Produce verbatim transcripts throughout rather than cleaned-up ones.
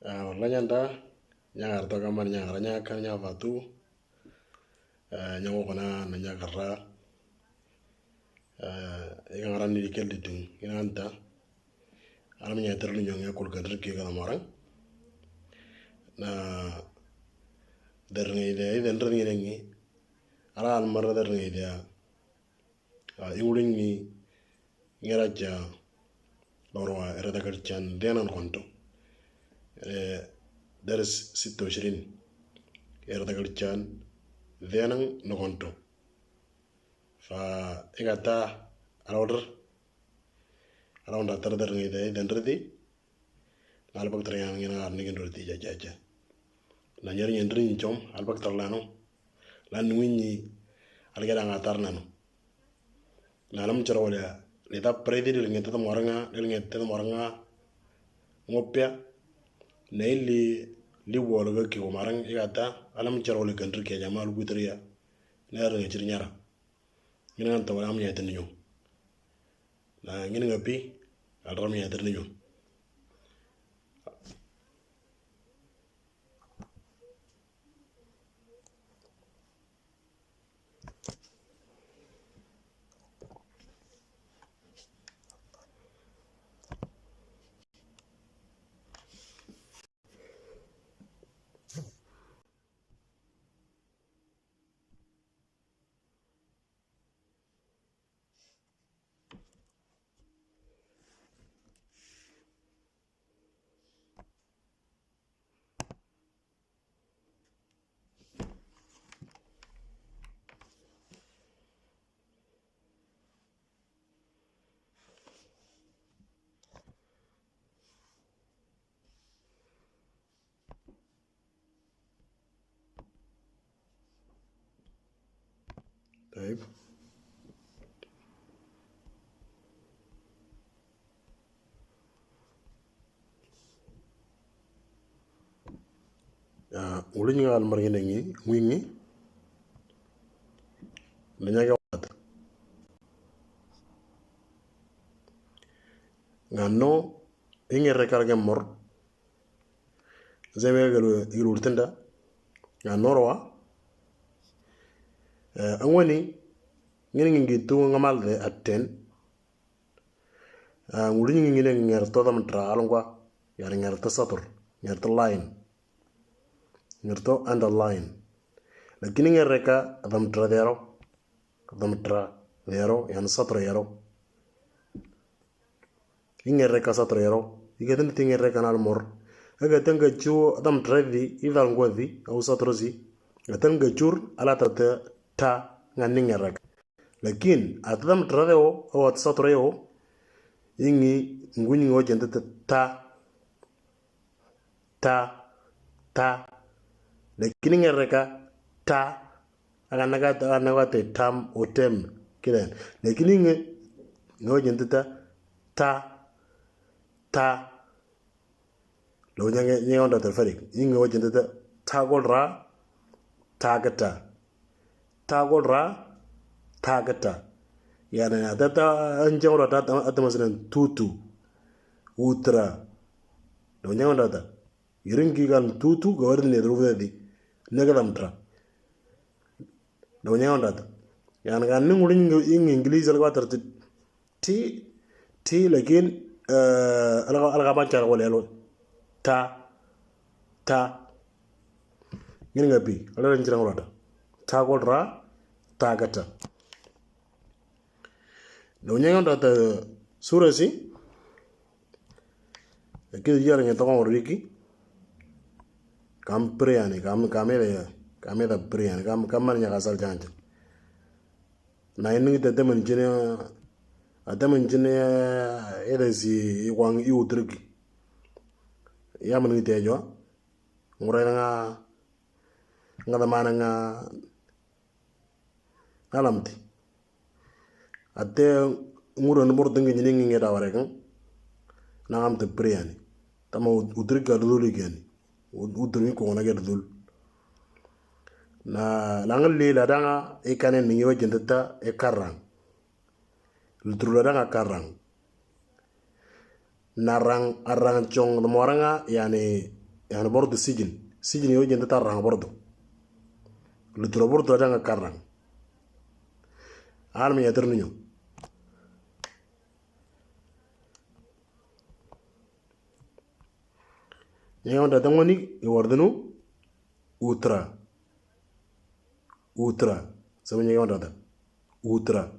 Aa, wala nyanda, nyaŋar to kamar nyaŋar nyakan nyafatu. Aa, nyaŋo kona na nyakarra. Aa, ika ŋaran ni dikel ditung inanta. Aram nyater lu nyonge kul kadar ke kala morang. Na der ngai de, den der ngai ngi. Ara almar der ngai de. Aa, iŋuliŋi ŋera ja lorwa ereda kalcan denan konto. Ee, daris sita wa ishirin. Ereda kalcan denan konto. Fa igata alawdar. Alawdar tar dar ngai de, den redi. Na albak tar yan ngina arni gen redi ja ja ja. Na nyar nyen rin jom albak tar lano. Lan winyi algeda nga tar nano. Na alam chara wala leta predi dil ngeta ta moranga, dil ngeta ta moranga. Ngopia. Na ili li wala ga ki ko marang igata alam chara wala gandri ke jama lu gutria. Na rin chir nyara. Ngina ngan ta wala am nyatin nyo. Na ngina ngapi alram nyatin nyo. طيب. Ya, uli nyinga almar ngene ngi, ngwi ngi. Nanya ke wat. Ngano, inge rekar ke mor. Zeme gelu, gelu tinda. Ngano roa. Eh, angwani, ngene ngi tu ngamal de aten. Ah, nguli ngi ngine ngerto dam tra alongwa, yani ngerto satur, ngerto line, ngerto underline. Lakini ngereka dam tra dero, dam tra dero, yani satur yero. Ingereka satur yero, igatin ti ngereka nal mor. Agatin ga chu dam tra di, idal ngwa di, au satur si. Agatin ga chur, ala ta ta, ta, ngani ngereka. Lakin, ata dam tra deo, au ata satur yeo, ingi, ngunyi ngo jente ta, ta, ta, ta. Lakin ingereka ta, aga naga, aga naga te tam, o tem, kidan. Lakin ingi, ngo jente ta, ta, ta. Lo nyange, nyange onda ta farik. Ingi ngo jente ta, ta gol ra, ta gata. Ta gol ra, ta gata. Yani, ata ta, an jang ra ta, ata masalan, tutu, utra. Lo nyange onda ta. Irin ki kan tutu, gawar ne dru di. Nega dam tra. Lo nyange onda ta. Yani, kan ning uling ing English alga tar ti, ti, ti, lakin, eh, alga, alga ma char wala lo. Ta, ta. Ngin ngapi, ala ran jirang rada. Ta gol ra, ta gata. Lo nyange onda ta sura si. Ki yar nge to kon riki. Kam priani, kam, kam ele, kam ele priani, kam, kam man nya kasal janjan. Na ini kita temen jene, a temen jene, ele si iwang iu triki. Ya man kita jo. Ngure nga, nga da mana nga, alamti. Ate ngure ni bor tengi nyini ngi ngeta ware kan. Na ngamte priani. Tama ut-, utri ka dulu gani. Ut-, utri ko na gani dulu. Na langal li la danga e kane ni ngi wajin ta e karang. Lutru la danga karang. Na rang, arang chong da moranga, yani, Ena bordo sijin. Sijin yo jente tar rang bordo. Lutro bordo rang karang. Almi ya terniño. Ña wanda tangoni i wardenu utra. Utra. Sama ña wanda ta. Utra.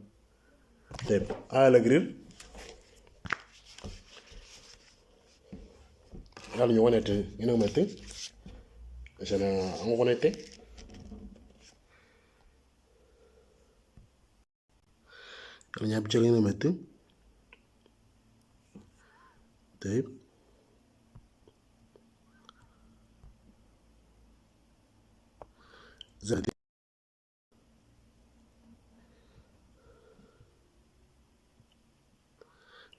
Tep. Ala grir. Ala ño wonete. Ina mete. Asana ango konete. Ala ña bichel ina mete. Tep. Zati.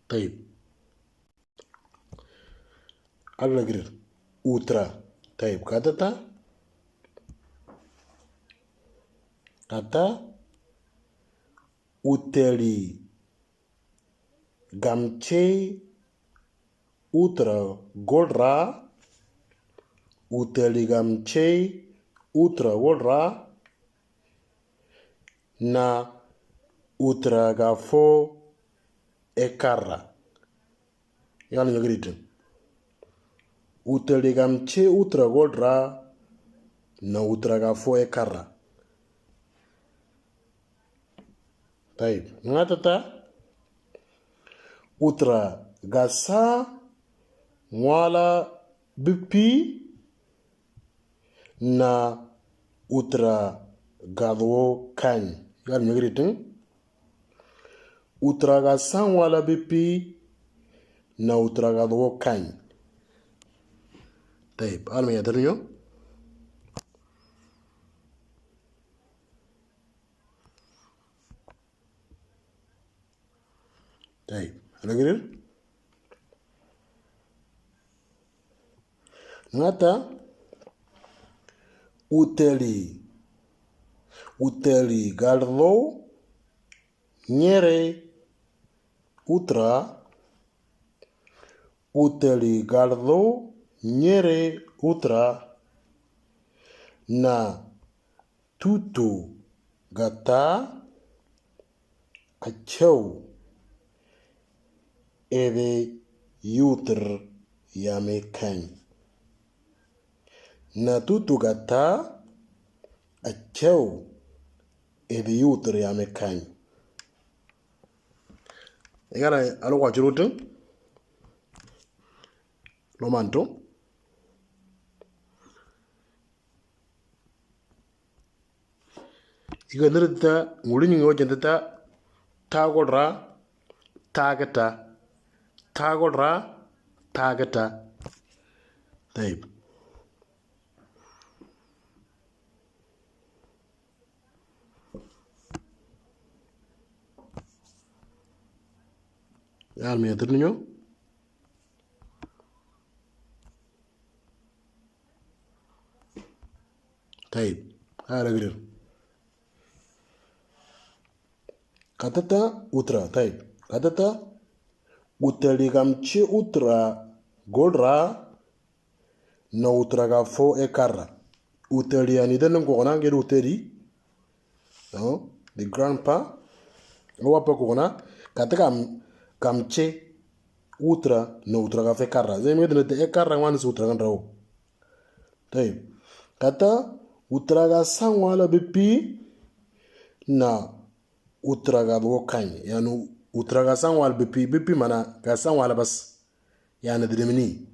Tayib. Ala grir. Utra. Tayib. Katata. Kata. Uteli. Gamche. Utra golra. Uteli gamche. Utra golra. Na utra gafo ekara. Yala ño grit. Uteli gamche utra golra. Na utra gafo ekara. Tayib. Ngatata. Utra gasa ngwala bipi. Na utra gadwo kany. Yala ño grit. Utra gasa ngwala bipi. Na utra gadwo kany. Tayib. Almi ya terniño. Tayib. Ala grir. Ngata. Uteli. Uteli gardo. Ñere. Utra. Uteli gardo. Ñere. Utra. Na. Tutu gata achau ebe yutr yame kany. Na tutu gata achau ebe yutr yame kany. Igara alo kwa churutu. Lomanto. Iga nirita nguli nyingi wajen tata tagolra tageta tagolra tageta. Tayib. Yar mi atir ninyo. Tayib. Ara grir. Katata utra. Tayib. Katata utali gamche utra golra na utra gafo ekara. Utali ani dan ko kona gir utali. No, the grandpa. Owa pa ko kona kata kam kamche utra na utra gafo ekara. Zemi de ekara ngwan utra kan rawo. Tayib. Kata utra gasa ngwala bipi na utra gabo kany. Yanu utra gasa ngwala bipi, bipi mana gasa ngwala bas. Yanu didimini.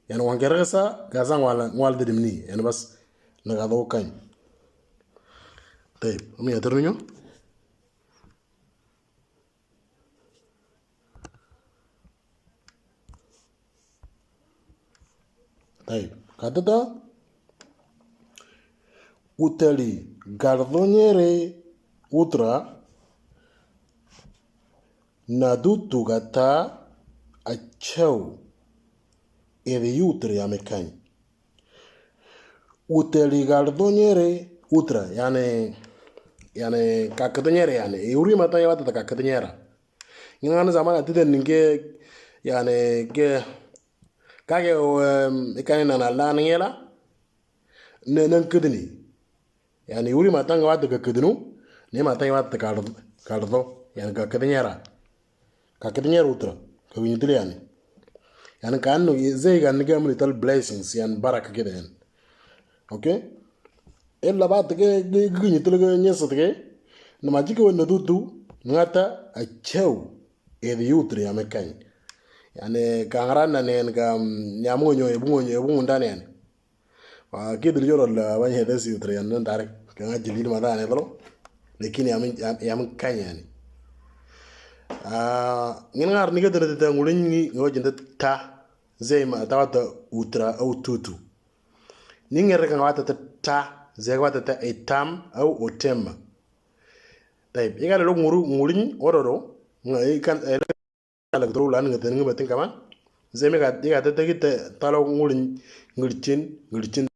Yanu wankere gasa, gasa ngwala, ngwala didimini. Yanu bas na gabo kany. Tayib. Ami atir ninyo. Tayib. Katata utali gardo nyere utra na dutu gata achau ebe yutri ame kany. Utali gardo nyere utra, yani, yani kakado nyere, yani uri mata ya wata kakado nyera. Ngana zaman ati den ninge, yani ge Kake, um, ikani na na la nangela. Ne nan kidini. Yani uri matanga wata ka kidinu. Ne matanga wata ka ka do. Yani ka kidinyara. Ka kidinyara utra. Ka winyitili yani. Yani kanu zai ga niga muli tal blessings yani baraka kida yani. Okay? Ella ba tege ginyi tege nyesa tege. Na majike wena dudu ngata a cheu. Edi yutri ya mekany. Yani ka ngarana nen ka nyamunyo ebungonyo ebungundan yani. Wa kidri joro la banye desi yutri yani nan dare. Ka ngajili ma dane dolo. Lakini ya mekany yani. Ah, ngin ngar ni kedere ta ngulin ni ngojin ta zai ma ta wata utra au tutu. Ni ngere ka wata ta ta zai wata ta itam au otem. Taib, iga lo nguru ngurin ororo nga ikan ele la gdro lan nga tenga batin kaman. Zai mi ga iga ta ta kita talo ngurin ngirchin ngirchin.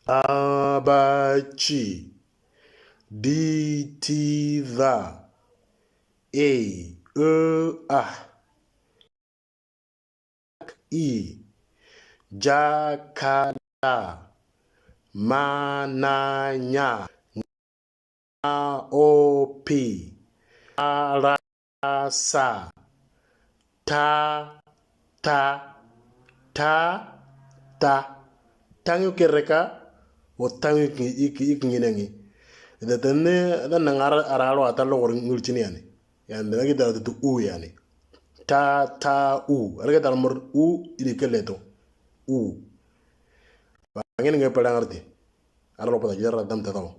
Abachi. Ditiza. E, e, ah. I. Jakala. Mananya. Aopi. Arasa. Ta. Ta. Ta. Ta. Tangi kereka. O tangi ki iki iki nginengi. Da tenne da nangara aralo ata lo ngulchini yani. Yani da kita tu u yani. Ta ta u. Arga ta mor u ili keleto. U. Bangin ngai pelangarti. Aralo pada jara dam ta tau.